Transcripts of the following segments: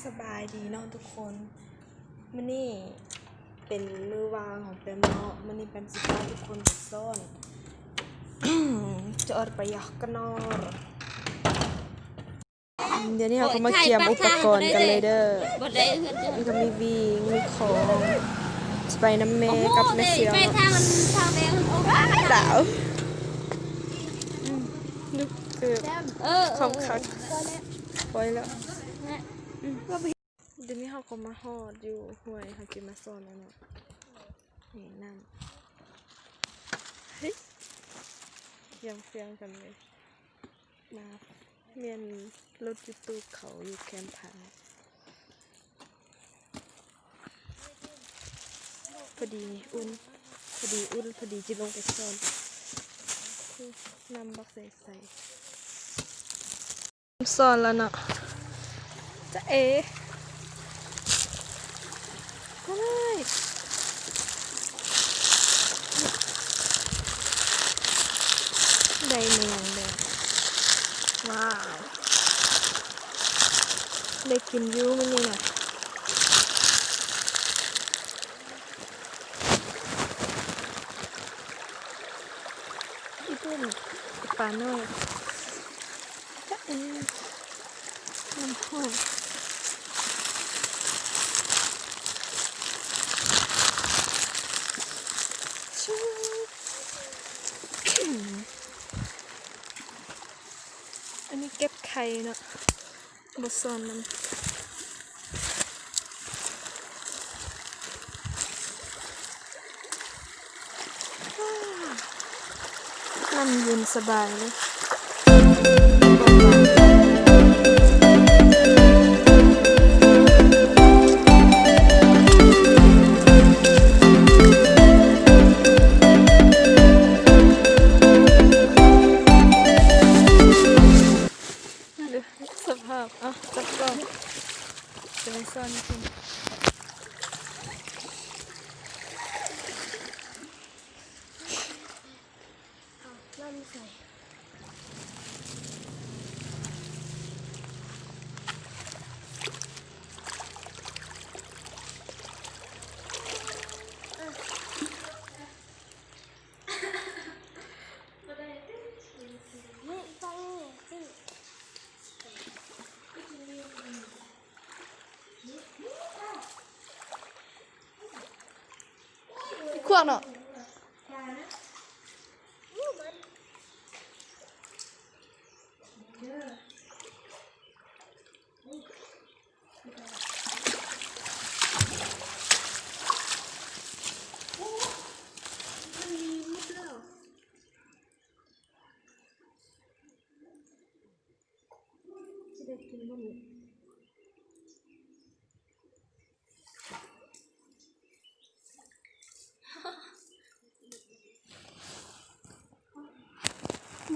ສະບາຍດີເນາະທຸກຄົນ, ມື້ນີ້ເປັນມື້ວ່າງຂອງແປມເນາະ, ມື້ນີ້ແປມຊິພາທຸກຄົນໄປຊ້ອນ ຈອດໄປຢາກກະນອນ. ດຽວນີ້ເຮົາກໍມາກຽມອຸປະກອນກັນເລີຍເດີ. ມັນກໍມີວິງ ມີຂອງ ຊິໄປນຳແມ່ກັບແມ່ສຽວເນາະ. ດາວ ອືມ ລູກເກີບ ເອີ ຄອມຄັກ ປ່ອຍແລ້ວ. ດຽວນີ້ເຮົາກໍມາຮອດຢູ່ຫ້ວຍ ເຮົາຊິມາຊ້ອນແລ້ວເນາະ. ນີ້ນ້ຳ ເຮີ້ຍ ຄຽງຄຽງກັນເລີຍ. ມາ ແມ່ນລົດຕູ້ຕູ້ເຂົາຢູ່ແຄມທາງ. ພໍດີອຸ່ນ ພໍດີອຸ່ນ ພໍດີຊິລົງໄປຊ້ອນ. ນ້ຳບັກໃສໆ. ຊ້ອນແລ້ວເນາະ. ຈະເອ ໂອ້ຍ ໄດ້ແມງເດ້. ວ້າວ ໄດ້ກິນຢູ່ມື້ນີ້ນະ. ອີ່ປຸ້ນ ປານ້ອຍ ຈະເອ ນ້ຳຫອມ. ອັນນີ້ເກັບໄຂ່ເນາະ. ບໍ່ຊ້ອນນຳ. ນ້ຳເຢັນສະບາຍເລີຍ. ສະພາບ ເອົາ ຈັບກ່ອນ ຈະໄປຊ້ອນກິນ. ເອົານ້ຳໃສ່. ຂວາງເນາະ.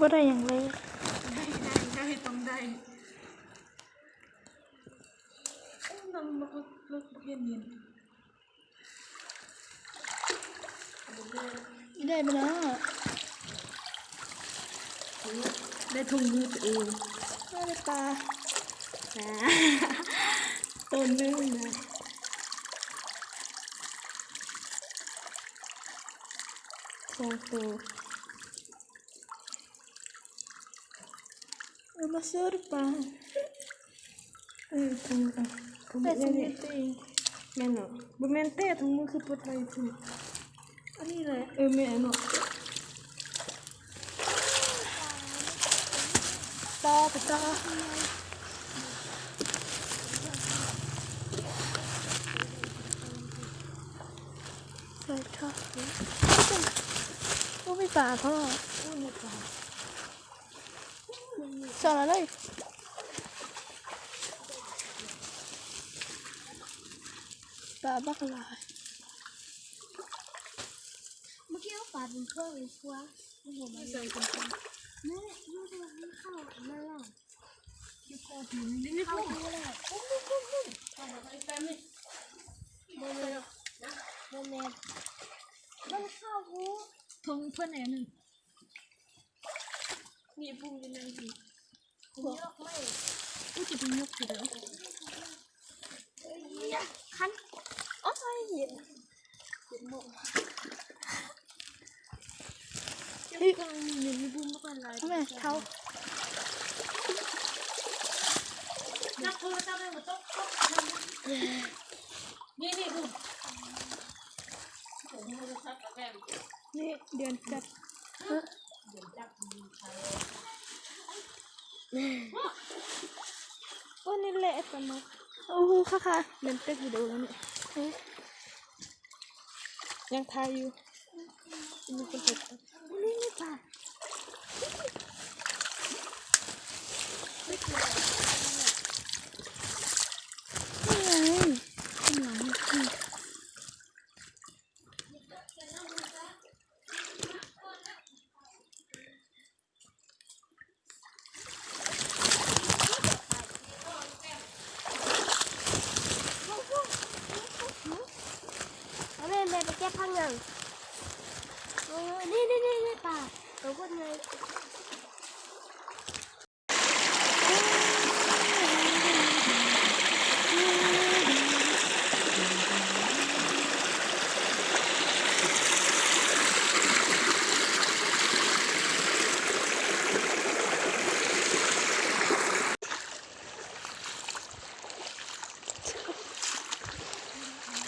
ບໍ່ໄດ້ຫຍັງເລີຍ. ໄດ້ ໄດ້ ໄດ້ ຕ້ອງໄດ້. ໂອ້ ນ້ຳບັກເລິກ ບັກເຢັນໆ. ໄດ້ບໍ່ເນາະ? ໄດ້ຖົງມືຕົວເອງ. ໄດ້ປາ ປາ ໂຕໜຶ່ງນະ ສອງໂຕ. ເອີ ມາຊື້ປາ. ເອີ ເອີ ເອີ ແຕ່ຊິມີຕີ ແມ່ນເນາະ. ບໍ່ແມ່ນແຕ່ ຖົງມືຄືປົດໄວ້ພຸ້ນ. ອັນນີ້ແຫຼະ. ເອີ ແມ່ນເນາະ. ປາ ປາ ປາ ໃສ່ເຖາະ. ໂອ້ ມີປາພ້ອມ. ໂອ້ ມີປາ. ສອນເອົາເລີຍ. ປາບັກຫຼາຍ. ເມື່ອກີ້ເອົາປາເປັນເຄື່ອງເປັນຄົວ. ໃສ່ເປັນຄົວ. ແມ່ ຢູ່ໃນເຂົ້າມາແລ້ວ. ຢູ່ເຂົ້າຫີນນີ້. ເຂົ້າຢູ່ແລ້ວ. ບໍ່ແມ່ນ ບໍ່ແມ່ນ. ມັນເຂົ້າຫູ. ຖົງເພິ່ນແໜ່ໜຶ່ງ. ນີ້ປຸ້ມຢູ່ໃນຫີນ. ຍົກໄມ້. ອຸ້ຍ ຈະໄປຍົກຊິໄດ້. ແມ່ເຖົ້າ ນີ້ເດືອນຈັບ ໂອ້ ນີ້ແຫຼະປາໝຶກ ໂອ້ ຄ່າໆ ແມ່ນເຕັກຢູ່ໂດລະນີ້ ຍັງຖ່າຍຢູ່ ມີຄົນເຮັດ ນີ້ປາ ນີ້ໄງ ຂ້າງຫຼັງນີ້ ແມ່ ແມ່ໄປເກັບຜັກຫຍັງ? ເອີ ນີ້ໆໆ ປາ ໂຕໂຄດໃຫຍ່.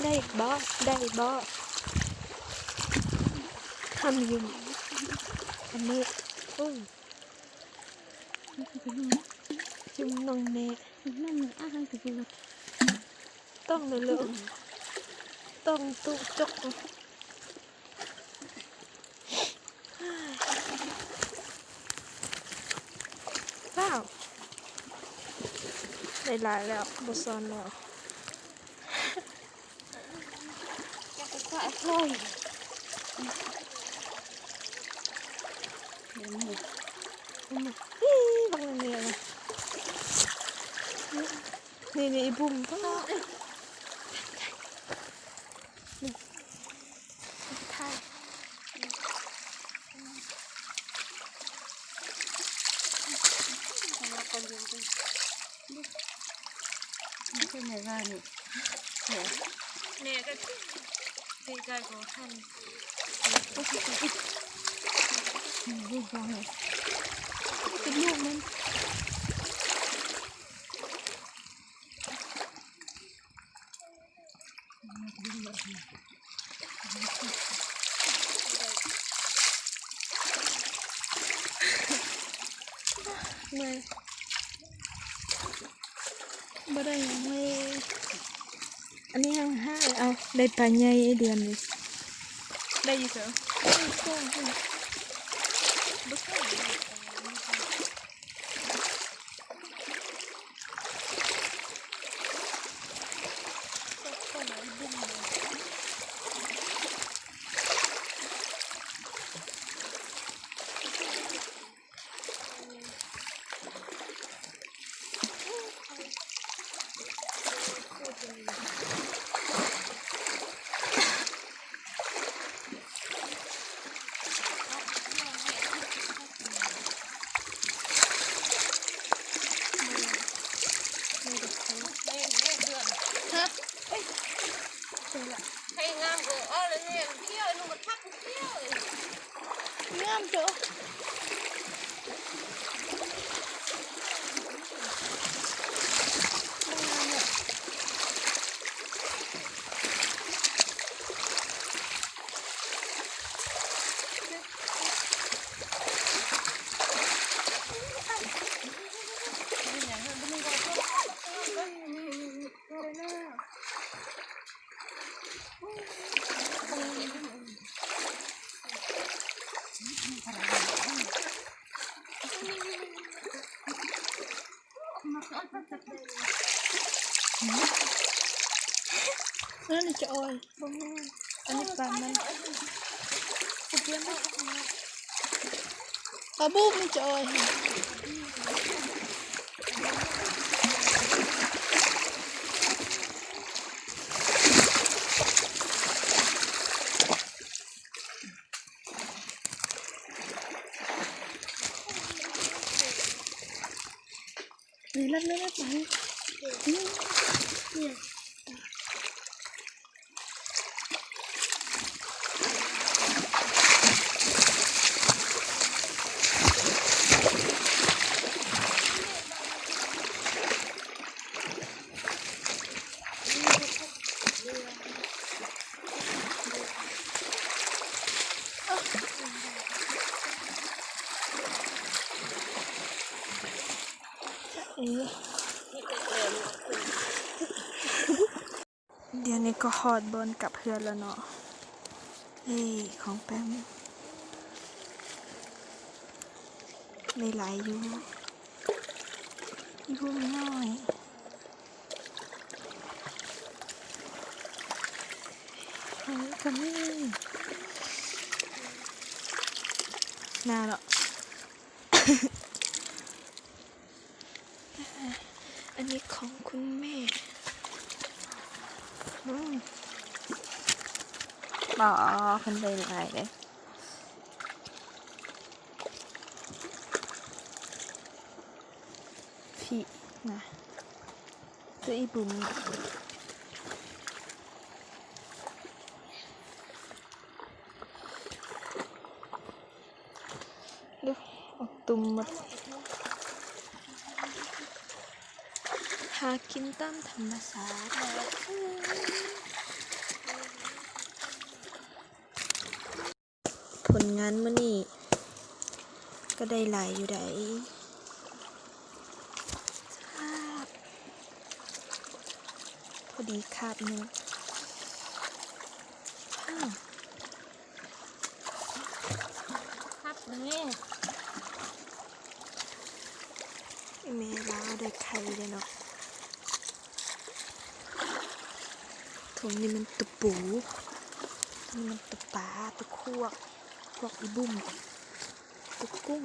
ໄດ້ບໍ່ ໄດ້ບໍ່ ຄຳຢູ່ ຄຳນີ້ ໂອ້ຍ ຈຸ່ມນ້ອງແນ່ ຈຸ່ມນ້ອງແນ່ ອ້າ ທັງສິບ ຕ້ອງເລີຍ ຕ້ອງຕຸຈົກ. ວ້າວ ໄດ້ຫຼາຍແລ້ວ ບໍ່ຊ້ອນແລ້ວ ຈັກກະຊອຍ ນີ້ ນີ້ ອີບຸ້ມ ຖ່າຍ ເປັນໄງວ່ານີ້ ແມ່ກໍດີໃຈກໍທັນ ເປັນລູກມັນ. ເມື່ອຍ ບໍ່ໄດ້ຫຍັງເລີຍ ອັນນີ້ຍັງຫາ ເອົາ ໄດ້ປາໃຫຍ່ເດືອນນີ້ ໄດ້ຢູ່ເຊີ ໄດ້ສອງ ບໍ່ໃສ່. ໃຫ້ງາມກໍເອົາແລ້ວນີ້ ຂຽວ ໜູມັນພັກຂຽວ ງາມເດີ. ອັນນີ້ຈະອອຍ ອັນນີ້ປານມັນ ປາບູບນີ້ຈະອອຍ. ນີ້ ລັດເລີຍ ລັດໄປ ນີ້. ດຽວນີ້ກໍຮອດບ່ອນກັບເຮືອນແລ້ວເນາະ. ເອີ ຂອງແປ້ມໄດ້ຫຼາຍຢູ່ ອີ່ບຸ້ມນ້ອຍ. ເອີ ກໍມີນາເນາະ. ອັນນີ້ຂອງຄຸນແມ່. ອືມ ບໍ່ ເພິ່ນໄດ້ຫຼາຍເດ້. ພີ້ນະ ຄືອີບຸ້ມ. ດູ ອອກຕຸ່ມໝົດ ຫາກິນຕາມທຳມະຊາດ. ຜົນງານມື້ນີ້ກໍໄດ້ຫຼາຍຢູ່ໃດ໋ ຄາບ ພໍດີຄາບໜຶ່ງ. ຄັບນີ້ ອີ່ແມ່ລາວໄດ້ໄຂ່ແລ້ວເນາະ. ຖົງນີ້ມັນຕະປູ ນີ້ມັນຕະປາ ຕະຄວກ ພວກອີບຸ້ມ ຕະກຸ້ງ.